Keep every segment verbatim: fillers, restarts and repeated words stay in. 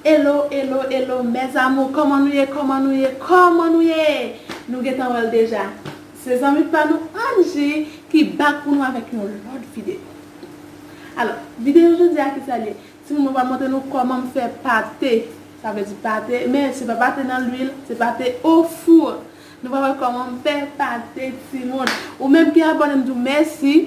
Hello, hello, hello, mes amours, kòman nou ye, kòman nou ye, kòman nou ye? Nou gentan wè l deja. Se zanmi pa nou Angie ki back pou nou avèk yon lòt videyo. Alò, videyo jodi a ki sa l ye? Timoun, mwen pral montre nou kòman m fè pate. Sa vle di pate, men se pa pate nan lwil, se pate o fou. Nou pral wè kòman m fè pate, timoun. Ou menm ki abòne, m di w mèsi.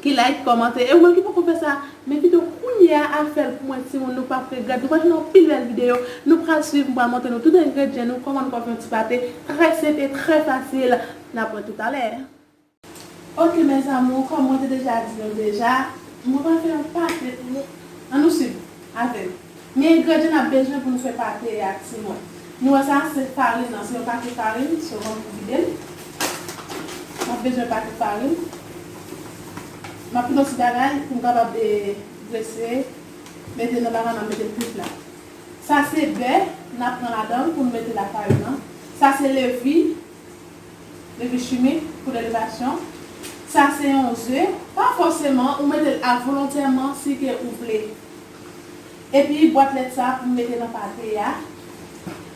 Ki like, kòmante. E ou menm ki poko fè sa, men videyo kounye a, al fè l pou mwen, timoun, nou p ap regrèt. Nou pral jwenn anpil bèl videyo. Nou pral swiv, m pral montre nou tout engredyan nou, kòman nou pral fè yon ti pate trè senp e trè fasil. N ap wè toutalè. Ok, mes amours, kòm mwen te deja di nou deja, mwen pral fè yon pate pou nou. Ann nou swiv avè m. Men engredyan n ap bezwen pou nou fè pate a, timoun. Nou wè sa, se farin nan, se yon pake farin, se yon pou vide l. M ap bezwen pake farin. M ap pran yon ti bagay pou m kapab, e, drese, mete nan bagay, m ap mete l pi plat. Sa se bè, n ap pran ladan l pou n mete lafarin nan. Sa se levi, levi chimik pou elevasyon. Sa se yon ze, pa fòseman, ou mete l avolontèman si ke ou vle. Epi bwat lèt sa pou m mete nan pate a.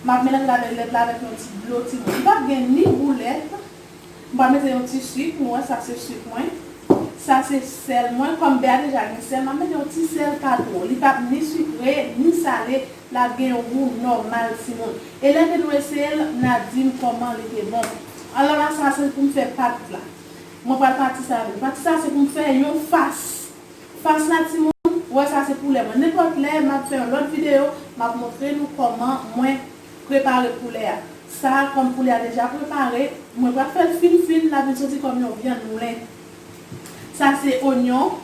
M ap melanje l avèk lèt la avèk yon ti dlo timoun. Li p ap gen ni gou lèt. M pral mete yon ti sik, nou wè sa se sik mwen. Sa se sèl mwen, kòm bè a deja gen sèl, m ap mete yon ti sèl pa twò. Li p ap ni sikre, ni sale, l ap gen yon gou nòmal timoun. E lè ke nou eseye l, n a di m kòman li te bon. Alò la, sa se pou m fè pat la. Mwen pral pati sa avè l. Pati sa se pou m fè yon fas. Fas la timoun, ou wè sa se poulè mwen. Nenpòt lè, m ap fè yon lòt videyo, m ap montre nou kòman mwen prepare poulè a. Sa, kòm poulè a deja prepare, mwen pral fè l fin fin, l ap vin soti kòm yon vyann moulen. Sa se onyon.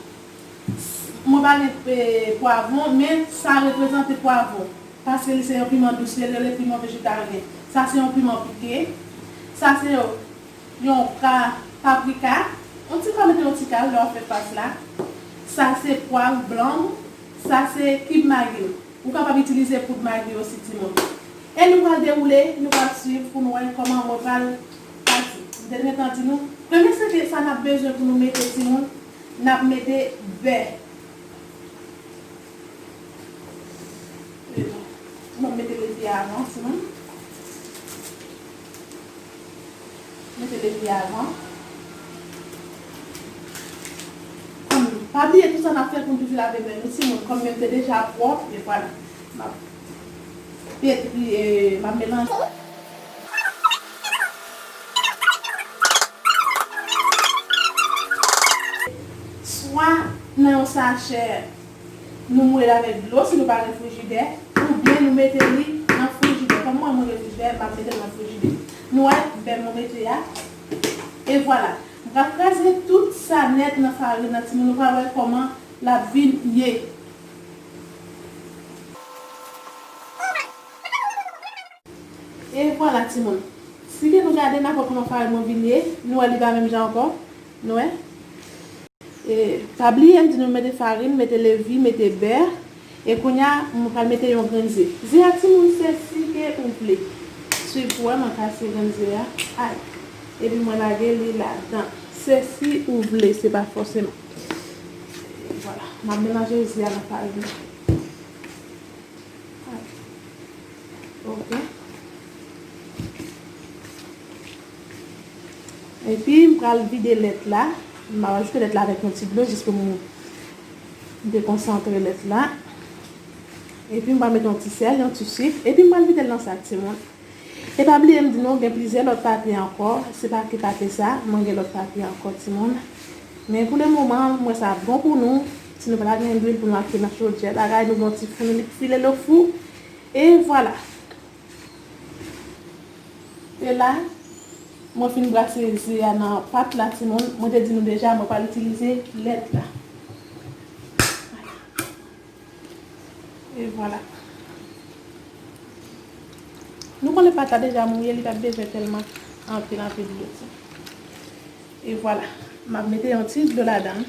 Mwen pa gen, e, pwavwon, men sa reprezante pwavwon. Paske li se yon piman dous, li rele piman vejetaryen. Sa se yon piman pike. Sa se yon, yon ka paprika. Yon ti ka, mete yon ti kal lè w ap fè fas la. Sa se pwav blan. Sa se kib magi. Ou kapab itilize poud magi osi, timoun. E nou pral dewoule, nou pral swiv pou nou wè kòman mwen pral pati. M te gentan di nou, premye se ke sa n ap bezwen pou nou mete, timoun, n ap mete bè. Mwen mete levi a avan, timoun. Mete levi a avan. Kòm, pa bliye tout sa n ap fè pou n toujou lave men nou, timoun. Kòm men m te deja pwòp, e vwala. M ap petri, e, m ap melanje. Swa nan yon sachè, nou mouye l avèk dlo si nou pa gen frijidè, oubyen nou mete li nan frijidè. Kòm mwen, mwen gen frijidè, m ap mete l nan frijidè. Nou wè, bè mwen mete a. E vwala. M pral kraze tout sa nèt nan farin nan, timoun. Nou pral wè kòman l ap vin ye. E vwala, timoun. Si ke nou gade, n a wè kòman farin mwen vin ye. Nou wè, li pa menm jan ankò. Nou wè. E, pa bliye, m di nou mete farin, mete levi, mete bè. E kounye a, mwen pral mete yon grenn ze. Ze a, timoun, se si ke ou vle. Swiv pou wè mwen kase grenn ze a. Ay. Epi mwen lage li ladan. Se si ou vle, se pa fòseman. Vwala. M ap melanje ze a nan farin nan. Ok. Epi, m pral vide lèt la. M ap ajoute lèt la avèk yon ti dlo jis pou m dekonsantre lèt la. Epi, m pral mete yon ti sèl, yon ti sik. Epi, m pral vide l nan sak, timoun. E pa bliye, m di nou, gen plizyè lòt pate ankò. Se pa ke pate sa, mwen gen lòt pate ankò, timoun. Men pou le moman, m wè sa bon pou nou. Si nou pa ta gen lwil pou nou achte nan chodyè, bagay, nou gen yon ti fou, nou file lo fou. E vwala. E la, mwen fin brase ze a nan pat la, timoun. Mwen te di nou deja, mwen pral itilize lèt la. E vwala. Nou konnen pat la deja mouye, li pa bezwen tèlman anpil, anpil dlo, timoun. E vwala. M ap mete yon ti dlo ladan.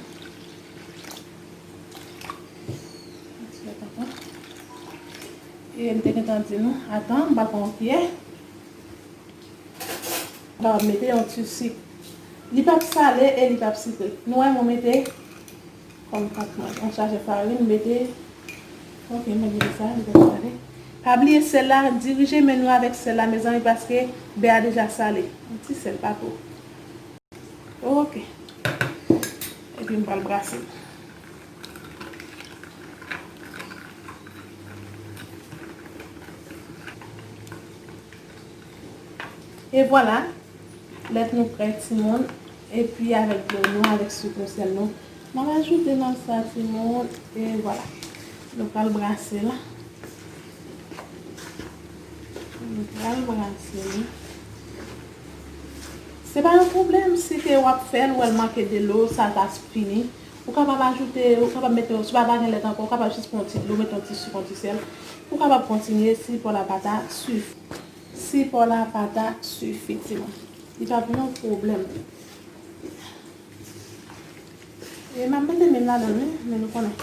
E m te gentan di nou, atan, m pral pran yon kiyè. M pral mete yon ti sik. Li p ap sale e li p ap sikre. Nou wè, mwen mete, kòm pat mwen, yon sachè farin, m mete Ok, mwen mete sa, li pral sale. Pa bliye sèl la, dirije men nou avèk sèl la, mezanmi, paske bè a deja sale. Yon ti sèl, pa twòp. Ok. Epi m pral brase. E vwala, lèt nou prè, timoun. Epi avèk dlo nou, avèk sik nou, sèl nou, m ap ajoute nan sa, timoun. E vwala. Nou pral brase la. Nou pral brase li. Se pa yon pwoblèm si ke w ap fè l, ou wè l manke dlo, sa ta fini. Ou kapab ajoute, ou kapab mete yon, si w pa ta gen lèt ankò, ou kapab jis pran yon ti dlo, mete yon ti sik, yon ti sèl. Ou kapab kontinye si pò la pa ta swiv. Si pò la pa ta swiv, efektivman. Li pa yon pwoblèm. E m ap mete men m ladan l, wi, men nou konnen.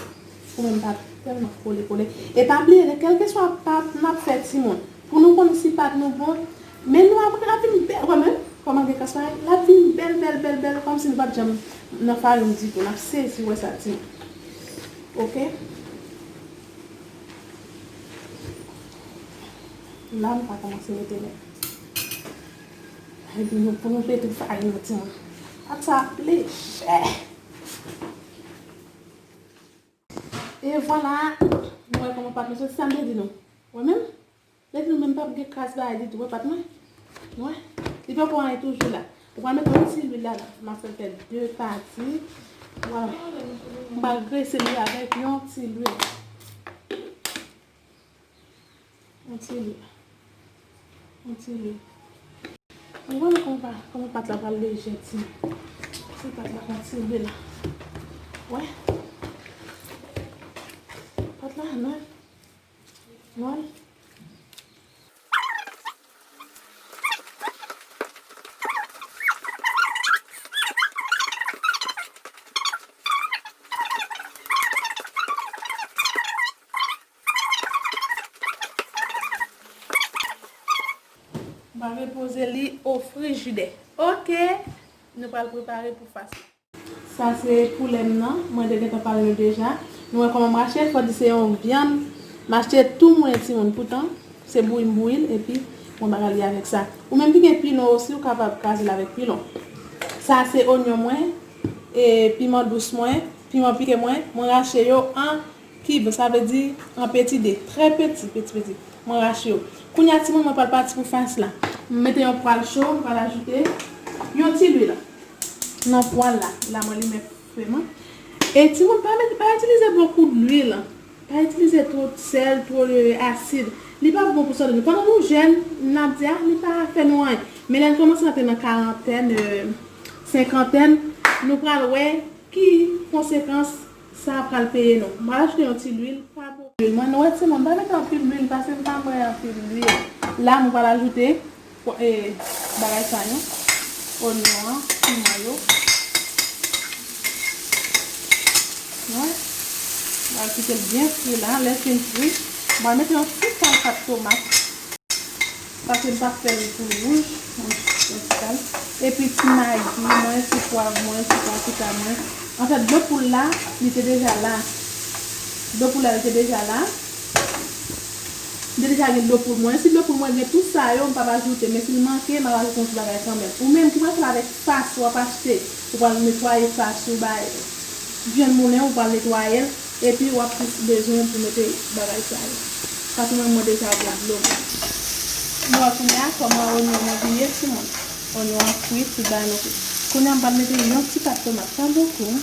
Pou men m pa tèlman kole, kole. E pa bliye, kèlkeswa pat n ap fè, timoun, pou nou konnen si pat nou bon, men nou ap, ap vin bèl, ou wè menm, kòman gen kras la, l ap vin bèl, bèl, bèl, bèl, kòmsi nou pa t janm nan farin ditou. N ap sezi wè sa, timoun. Ok? La, m pa kòmanse mete men. Epi nou, pou nou pete farin nan, timoun. Pat sa ap lejè. E vwala, nou wè kòman pat nou soti, sa m te di nou. Wè menm? Lè di nou menm p ap gen kras bagay ditou, wè pat mwen? Wè? Li poko anyen toujou la. Ou pral mete yon ti lwil la, la. M ap fè l fè de pati. Vwala. M pral grese li avèk yon ti lwil. Yon ti lwil. Yon ti lwil. Ou wè kòman pa, kòman pat la pral lejè, ti. Ti pat la kontinye la. Wè. Pat la, non. Non. M va repoze li o frijidè. Ok, nou pral prepare pou fas la. Sa se poulè m nan, mwen te gentan pare nou deja. Nou wè kòman m rache l, fò di se yon vyann. M achte tou mwen timoun, poutan se bouyi m bouyi l, epi mwen bagay li avèk sa. Ou menm ki gen pilon osi, ou kapab kraze l avèk pilon. Sa se onyon mwen, e piman dous mwen, piman pike mwen, mwen rache yo an kib, sa vle di an peti de, trè peti, peti, peti. Mwen rache yo. Kounye a, timoun, mwen pral pati pou fas la. M mete yon pwal cho, m pral ajoute yon ti lwil nan pwal la. La, mwen limen fè mwen. E timoun, pa met, pa itilize bokou dlwil. Pa itilize twòp sèl, twò, e, asid. Li pa bon pou sante nou. Pandan nou jèn, n ap di, a, li pa fè nou anyen. Men lè n kòmanse antre nan karantèn, e, senkantèn, nou pral wè ki konsekans sa pral peye nou. M pral ajoute yon ti lwil, pa twòp lwil. Mwen, nou wè timoun, m pa mete anpil lwil, paske m pa renmen anpil lwil. La, mwen pral ajoute e, bagay sa yo, onyon an, piman yo. Wè. M pral kite l byen fri la. Lè l fin fri, m pral mete yon ti kal pat tomat. Paske m pa fè l pou l wouj, yon, yon ti kal. Epi ti magi mwen, ti pwav mwen, ti paprika mwen. Anfèt, dlo poul la, li te deja la. Dlo poul la, li te deja la. M te deja gen dlo poul mwen. Si dlo poul mwen gen tout sa yo, m p ap ajoute. Men si l manke, m ap ajoute yon ti bagay kanmenm. Ou menm ki pral fè l avèk fas, w ap achte. Ou pral netwaye fas ou, bay vyann moulen, ou pral netwaye l. Epi w ap plis bezwen pou mete bagay sa yo. Paske mwen, mwen deja gen dlo. Nou wè kounye a kòman onyon mwen vin ye, timoun. Onyon an fri, tout bagay nou fri. Kounye a, m pral mete yon ti pat tomat, pa bokou,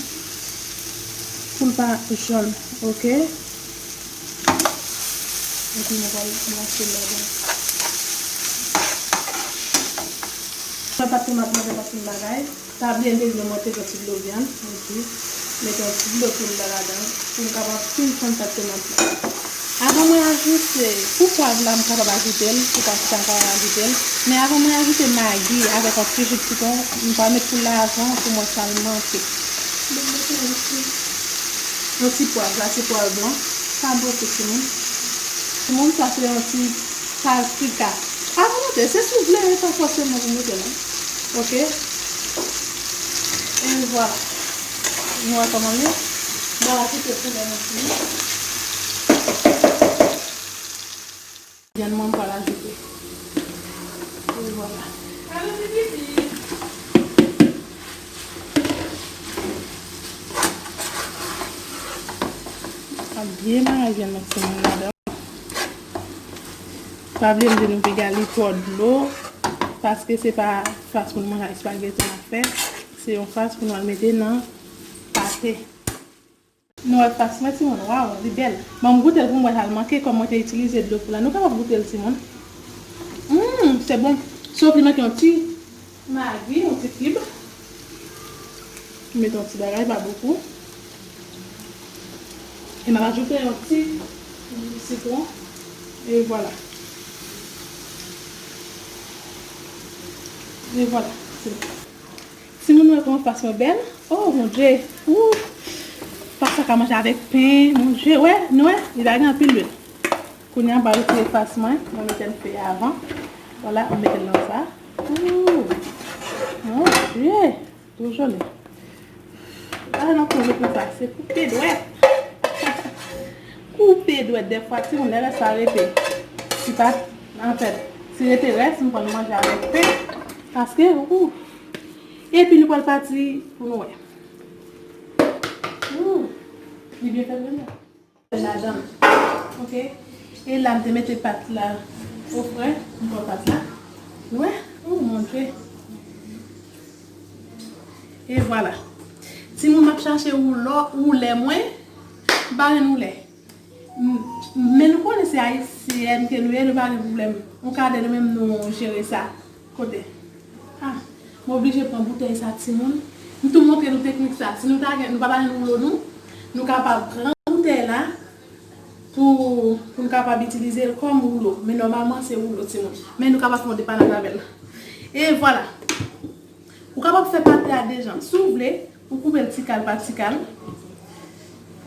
pou l pa jòn, ok? Epi nou pral branche l ladan. Mwen pa t tomat manje paske m bagay. Pa bliye m te di nou mwen te gen ti dlo vyann. Epi mete yon ti dlo poul la ladan pou m kapab fin fonn pat tomat la. Avan mwen ajoute, pou pwav la, m kapab ajoute l, pou pa chita m kapab ajoute l. Men avan mwen ajoute magi avèk yon ti ji sitwon, m pral met poul la avan pou m wè sa l manke. Mwen mete yon ti, yon ti pwav la, ti pwav blan. Pa bokou, timoun. Timoun, sa se yon ti paprika. A volonte, se si w vle, e pa fòseman pou mete, non. Ok? E vwala. Nou wè kòman l ye. Mwen ajoute poulè nan fini. Byen mare vyann nan timoun ladan. Pa bliye m di nou piga li twò dlo, paske se pa fas pou nou manje espageti n ap fè, se yon fas pou nou al mete nan pate. Nou wè fas mwen timoun, waw, li bèl. Ban m goute l pou m wè sa l manke, kòm mwen te itilize dlo pou la. Nou kapab goute l timoun. Hum, se bon. Sof li manke yon ti Magi, yon ti kib. M met yon ti bagay, pa bokou. E m ap ajoute yon ti sitwon. E vwala. E vwala. Se bon. Timoun, wè kòman fas mwen bèl. Oh, mon Dieu. Ouh. Fas sa ka manje avèk pen, mon Dieu. Wè, nou wè, li pa gen anpil lwil. Kounye a, m pral retire fas mwen. Mwen mete l fè avan. Vwala, m mete l nan sa. Ooh, mon Dieu, toujou li. Gade nan kou met nan sa, se koupe dwèt. Koupe dwèt, dèfwa, timoun, lè rès sa rete. Si pa, anfèt, si rete rès, m konn manje avèk pen. Paske, ooh. Epi nou pral pati pou nou wè. Ooh, li byen fèt vre, non? Ladan. Ok. E la, m te mete pat la o fre. M pran pat la. Wè. Oh, mon Dieu. E vwala. Timoun, m ap chache woulo, woulè mwen. M pa jwenn woulè. M, men nou konnen se ayisyèn ke nou ye, nou pa gen pwoblèm. Yon kadè nou menm nou jere sa. Kote? Ah, m oblije pran boutèy sa, timoun. M tou montre nou teknik sa. Si nou ta gen, nou pa ta jwenn woulo nou, nou kapab pran boutèy la pou, pou nou kapab itilize l kòm woulo. Men nòmalman, se woulo, timoun. Men nou kapab fè yon depanaj avè l. E vwala. Ou kapab fè pate a de jan. Si w vle, ou koupe l ti kal pa ti kal.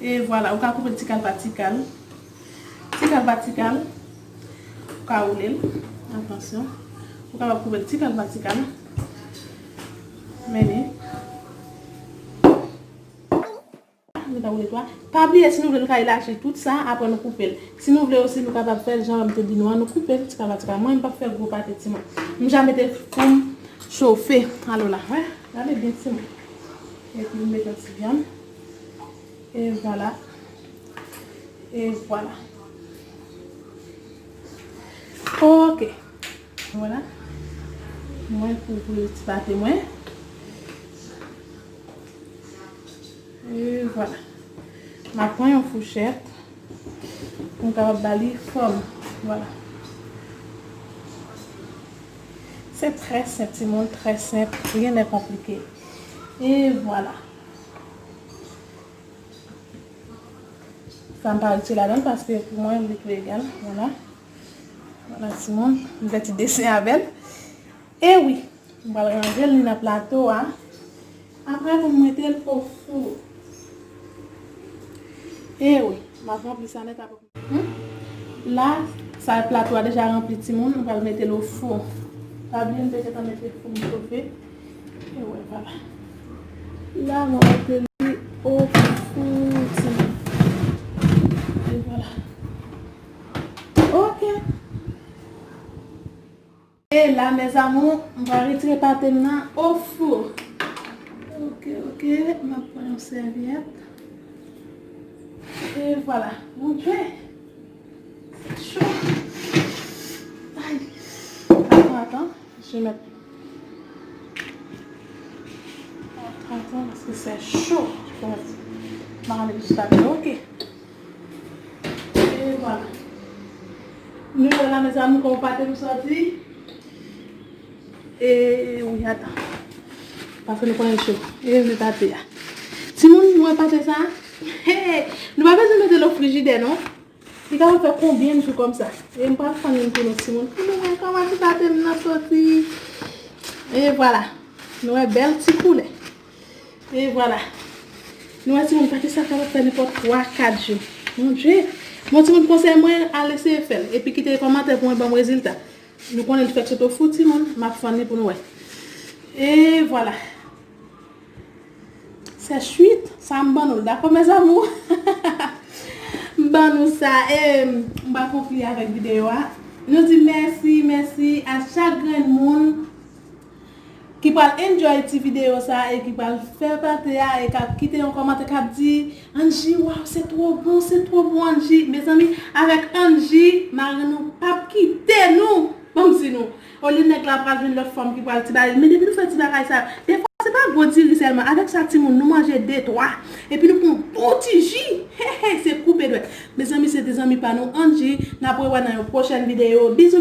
E vwala, ou ka koupe l ti kal pa ti kal. Ti kal pa ti kal. Ou ka woule l. Atansyon. Ou kapab koupe l ti kal pa ti kal. Men li. Nou ta woule twa. Pa bliye, si nou vle, nou ka elaji tout sa, apre nou koupe l. Si nou vle osi, nou kapab fè l jan m te di nou an, nou koupe l ti kal pa ti kal. Mwen, m p ap fè gwo pate, timoun. M ja mete fou m chofe. Alo la, wè. Gade byen, timoun. Epi m mete yon ti vyann. E vwala. E vwala. Ok. Vwala. Mwen kouvri ti pate mwen. E vwala. M ap pran yon fouchèt pou m kapab ba li fòm. Vwala. Se trè senp, timoun, trè senp. Rien n'est compliqué. E vwala. Sa m pa retire ladan l paske pou mwen, li tou egal. Vwala. Vwala, timoun. M fè ti desen avè l. E wi, m pral ranje l, li nan plato a. Apre pou m mete l o fou. E wi, m ap ranpli sa nèt apre. Hmm? La, sa plato a deja ranpli, timoun. M pral mete l o fou. Pa bliye, m te gentan mete fou m chofe. E wè, vwala. La, mwen mete li o fou, timoun. E vwala. Ok. E la, mes amours, m va retire pate m nan o fou. Ok, ok, m ap pran yon sèvyèt. E vwala. Mon Dieu. C'est chaud. Aïe. Attends, attends. Je vais mettre. Attends, parce que c'est chaud. Je vais mettre. Marrer jusqu'à temps. Ok. E vwala. Nou wè la, mes amours, kòman pate m sòti. E wi, atan. Paske nou konnen l cho. E vle pate a. Timoun, nou wè pate sa? Hey, nou pa bezwen mete l o frijidè, non. Li kapab fè konbyen jou konsa? E m pral fann youn pou nou, timoun. Pou nou wè kòman ti pate m nan soti. E vwala. Nou wè bèl ti koulè. E vwala. Nou wè timoun, pate sa kapab fè nenpòt twa, kat jou. Mon Dieu. Bon, timoun, konsèy mwen, al eseye fè l. Epi kite kòmantè pou mwen, ban m rezilta. Nou konnen l fèt sot o fou, timoun. M ap fann li pou nou wè. E vwala. Se swit, sa m ban nou l, dakò, mes amours? M ban nou sa, e m va konkli avèk videyo a. Nou di mèsi, mèsi a chak grenn moun ki pral enjoy ti videyo sa e ki pral fè pate a e k ap kite yon kòmantè k ap di, Angie, waw, se twò bon, se twò bon, Angie. Mezanmi, avèk Angie, mari nou p ap kite nou. Ban m di nou, olye nèg la pral jwenn lòt fanm ki pral ti bagay. Men depi nou fè ti bagay sa, defwa se pa gwo diri sèlman. Avèk sa timoun, nou manje de, twa. Epi nou pran bon ti ji. He, he, se koupe dwèt. Mezanmi, se te zanmi pa nou, Angie. N ap rewè nan yon pwochèn videyo. Bizou, bizou.